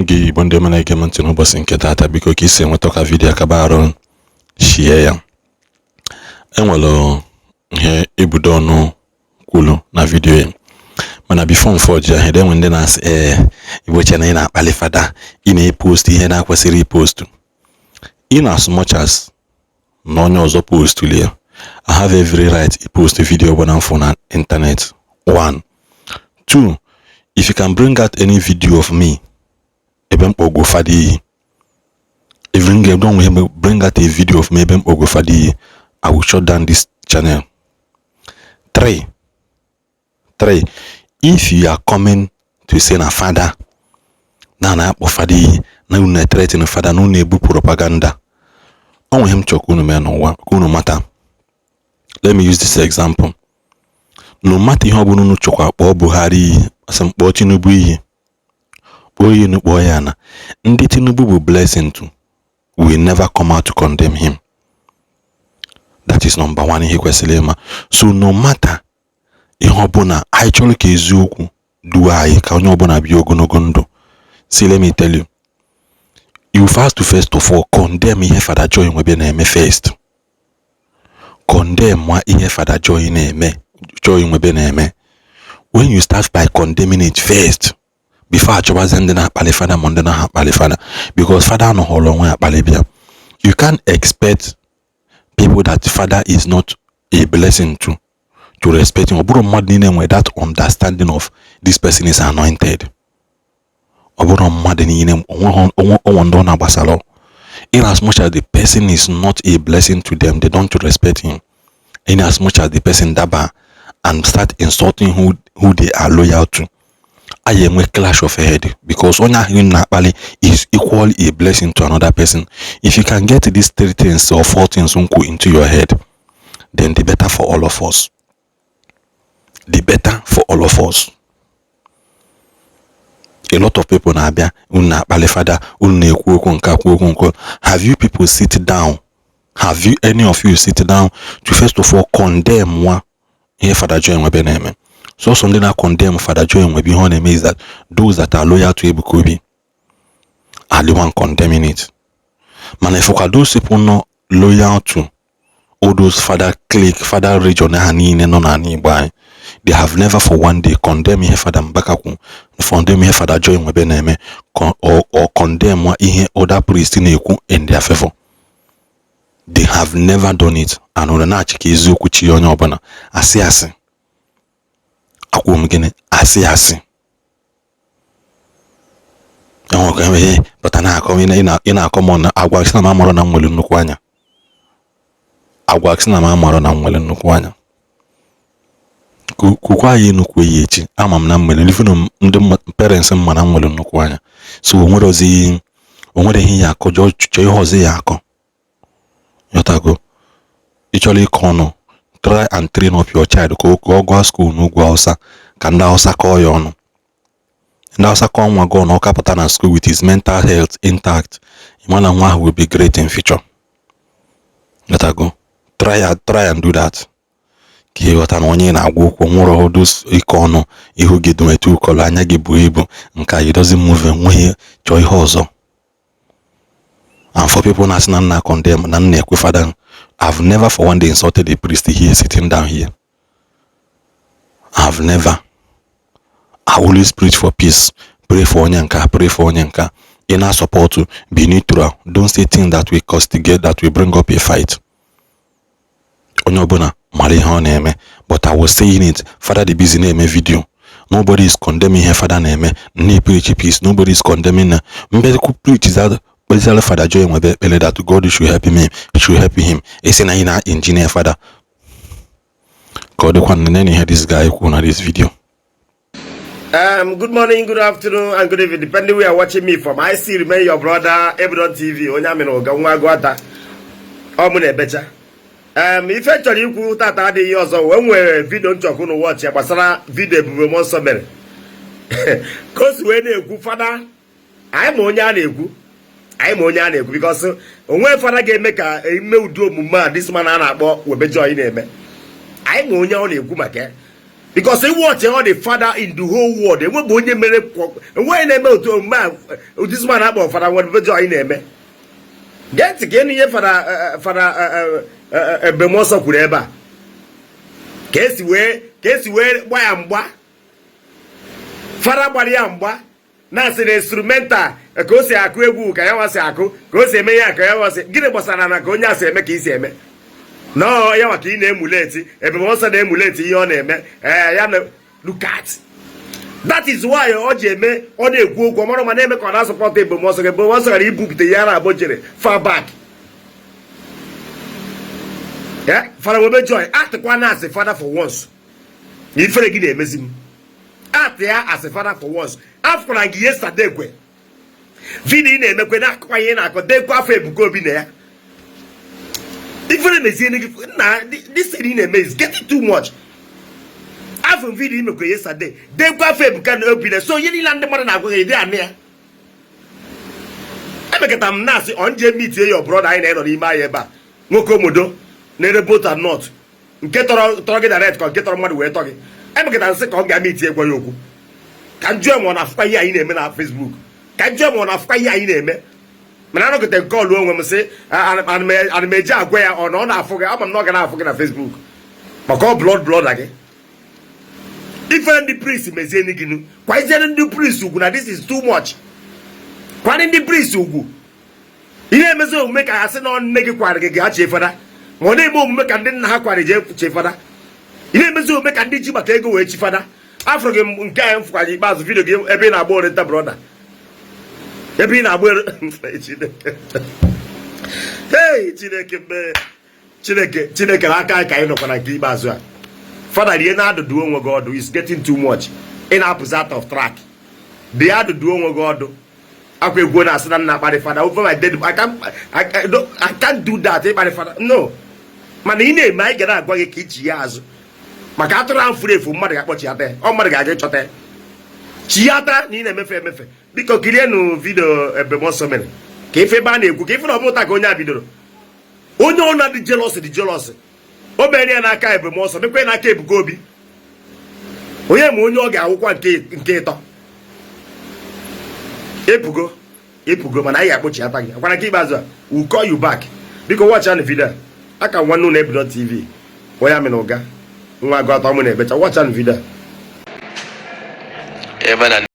Gị Igbo ndị ọma na-ege m ntị n'ụbọchị nke taata, biko, ka isi enweta ka video kaba arụ shie ya. Enwere ihe ebudo ọnụ kwulu na video ya, mana before m fọji ya, enwe ndị na-asị, "Ee, Igbo che na ị na-akpali fada, ị na-epost ihe na-akwesịrị ipost." In as much as na onye ọzọ postuli ya, I have every right ipost video ọbụla m fụ na internet. One, two, if you can bring out any video of me ebe m kpọgo fada iyi, if you don't bring out a video of me ebe m kpọgo fada iyi, I will shut down this channel. Three, three, if you are coming to say na fada na na-akpọ fada iyi, na unu na-threaten fada, na unu ebu propaganda, ọ nwe ihe m chọrọ ka unu mee n'ụwa, ka unu mata. Let me use this example. No matter ihe ọbụla unu chọkwa, kpọọ Buhari iyi, asị m kpọọ Tinubu iyi, kpọọ iyi unu kpọọ ya, na ndị Tinubu bụ blessing to will never come out to condemn him. That is number one ihe kwesịrị ịma. So no matter ihe ọbụla anyị chọrọ, ka eziokwu duo anyị, ka onye ọbụla bie ogologo ndụ. See, let me tell you, you first of all condemn ihe Fada Joy Nwebe na-eme. First condemn nwa ihe Fada Joy na-eme, Joy Nwebe na-eme. When you start by condemning it first, before achọbazie ndị na-akpali fada ma ndị na-akpali fada, because fada anọghọrọ onwe ya akpali bịa. You can't expect people that father is not a blessing to respect him. Ọ bụrụ mmadụ niile nwere that understanding of this person is anointed. Ọ bụrụ mmadụ niile onwe ndị ọ na-agbasara. In as much as the person is not a blessing to them, they don't respect him. In as much as the person daba and start insulting who they are loyal to, anyị enwe clash of head, because onye ahụ ị na-akpali is equally a blessing to another person. If you can get these three things or four things nkwu into your head, then the better for all of us, the better for all of us. A lot of people na-abịa, unu na-akpali fada, unu na-ekwu okwu nke, kwu okwu nke. Have you people sit down? Have you, any of you, sit down to first of all condemn nwa ihe Fada Joy Nwebe na-eme? Sọsọ ndị na-condemn Fada Joy Nwebe ihe ọ na-eme is that those that are loyal to Ebuka Obi are the one condemning it. Mana ifụkwa those people nọ loyal to all those father clique, father region ha niile nọ n'ala Igbo anyị, they have never for one day condemn ihe Fada Mbaka kwu, condemn ihe Fada Joy Nwebe na-eme, or condemn ihe other priest na-ekwu in their favor. They have never done it. And ụra na-achị ka eziokwu chi onye ọbụla. Asị, asị, akwụ m gịnị? Asị, asị, enwekwa ihe pụta na-akọ. Ị na-akọ m na agwa sị na m amarọ na m nwere nnukwu anya. Agwa sị na m amarọ na m nwere nnukwu anya. Kwukwa ya nnukwu ya echi. Ama m na m nwere, even ndị parents m ma na m nwere nnukwu anya. So o nwere ozi, o nwere ihe ya akọ. Jọọ, chọọ ihe ọzọ ya akọ. Yọtago, ị chọrọ ịkọ ọnụ, try and train up your child ka ọ gụọ school n'ugwu Hausa, ka ndị Hausa kọọ ya ọnụ. Ndị Hausa kọọ nwa gị ọnụ, ọ kapụta na school with his mental health intact, ịma na nwa ahụ will be great in future. Yọtago, try and do that, ka ị ghọta na onye na-agwa okwu nwụrụ ọdụ ike ọnụ ihu gị dum etu ụkọlọ anya gị bụ ibu nke a. Doesn't move nweghị. Chọọ ihe ọzọ. And for people na-asị na nna condemn, na nna ekwe fada, I've never for one day insulted a priest here sitting down here. I've never. I always preach for peace, pray for onye nka, pray for onye nka. Ị na-support, be neutral. Don't say things that will castigate, that will bring up a fight. Onye ọbụla mara ihe ọ na-eme, but I was saying it, Father dị busy na-eme video. Nobody is condemning ihe fada na-eme, na-preach peace. Nobody is condemning na mbekwu preach that kpezara Fada Joy Nwebe ekpere that God should help him, should help him. Esi na ị na engineer fada ka ọ dịkwa nne ihe this guy kwuru na this video. Good morning, good afternoon, and good evening, depending where you're watching me from. I still remain your brother, Ebron TV, onye amị na ụga nwa agụata. Ọ mụ na-ebecha. Ife chọrọ ikwu tata adịghị ọzọ. Wee nwere video nchọkụ na watch ya gbasara video Ebube Mmụọ Nsọ mere ka o si wee na-ekwu fada. Anyị ma onye a na-ekwu, anyị ma onye a na-ekwu, because onwe fada ga-eme ka ime ụdị omume a this man a na-akpọ Webe Joy na-eme. Anyị ma onye ọ na-ekwu maka ya. Because ị watch all the father in the whole world, enweghị onye mere, enweghị na-eme otu omume a this man akpọ Fada Nwebe Joy na-eme. Gee ntị ka ịnụ ihe Fada Ebemọsọ kwuru ebe a, ka esi wee gba ya mgba. Fada gbara ya mgba na-asị na instrumental ka o si akụ egwu ka ya nwa si akụ, ka o si eme ya ka ya nwa si. Gịnị gbasara na ka onye a si eme ka isi eme? Nọọ ya nwa ka ị na-emulate. Ebemọsọ na-emulate ihe ọ na-eme. Ee, ya na look at that is why ọ ji eme, ọ na-ekwu okwu ọmara ma na-eme ka ọ na-asupport Ebemọsọ, ka Ebemọsọ ghara ibupụta ya na abụ jere far back. Fada Nwebe Joy, atịkwa na asị fada for once na ifere gị na-emezi m. Atị ya asị fada for once. Afụkwara gị yesterday kwe video ị na-emekwe na-akụkwa ihe ị na-akọ, dekwa afọ Ebuka Obi na ya. Ifere mezie gị na this thing ị na-eme is getting too much. Afọ video imekwe yesterday, dekwa afọ Ebuka na Obi na so ihe niile ndị mmadụ na-agwa gị dị anụ ya. Emekọta m na-asị ọ nje meet your brother anyị na-enọ n'ime ahịa ebe a, nwoke omodo na-ere bolt and nut, nke tọrọ tọrọ gị direct ka nke tọrọ mmadụ wee tọ gị. Emekọta nsị ka ọ ga meet gwa ya okwu, ka m jụọ ma ọ na-afụkwa ihe anyị na-eme na Facebook, ka m jụọ ma ọ na-afụkwa ihe anyị na-eme. Mana anọgide nke ọlụ onwe m sị ana m eji agwa ya ọ na ọ na-afụ gị. Ama m na ọ ga na-afụ gị na Facebook maka ọ blood brother gị. Ifere ndị priest mezie gị nụ, kwaziere ndị priest ugwu na this is too much. Kwanye ndị priest ugwu. Ị na-emezi omume ka ha sị na nne gị kwara gị gaa chee fada, ma ọ na-eme omume ka ndị nna ha kwara jee chee fada. Ị na-emezi omume ka ndị ji maka ego wee chi fada. Afọrọ gị nke anyị mfụkwara ikpeazụ video gị ebe ị na-agba oriental brother, ebe ị na-agba. Chineke, hey, Chineke mee, Chineke, Chineke n'aka anyị ka anyị nọkwa na nke ikpeazụ a. Fada, rie na adụdụ onwe gị ọdụ. Is getting too much. Ị na-apụzi out of track. Dị adụdụ onwe gị ọdụ. Akwa egwu na-asị na nna akparị fada over my dead. I can't do that. Ịkparị fada, no. Mana ị na-eme, anyị ga na-agwa gị ka ichi ya azụ maka atụrụ ahụ furu efu. Mmadụ ga-akpọchi ya, ọ mmadụ ga-aga ịchọta ya. Chiata na ị na-emefe emefe. Biko kirienụ video Ebemọsọ mere ka ife ebe a na-ekwu, ka ife na ọ bụ ụta ka onye a bidoro. Onye ọ na-adị jealous dị jealous. O mere ya n'aka Ebemọsọ, mekwa ya n'aka Ebuka Obi. Onye ma onye ọ ga-awụkwa nke ịtọ. Epugo epugo, mana anyị ga-akpọchiata gị akwara nke ikpeazụ a. We call you back. Biko watch anụ video a. Aka nwanne ụlọ Ebido TV, onye amị na ụga nwa agụ atọ mụ na-ebecha. Watch anụ video a. Ebe na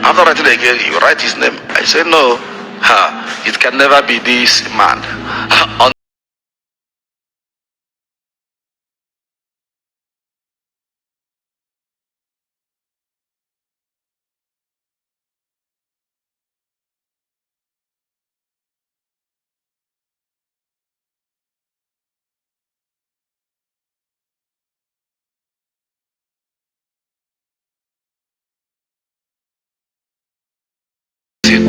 After writing again, you write his name. I say, no, it can never be this man.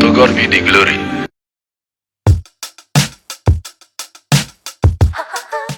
To God be the glory.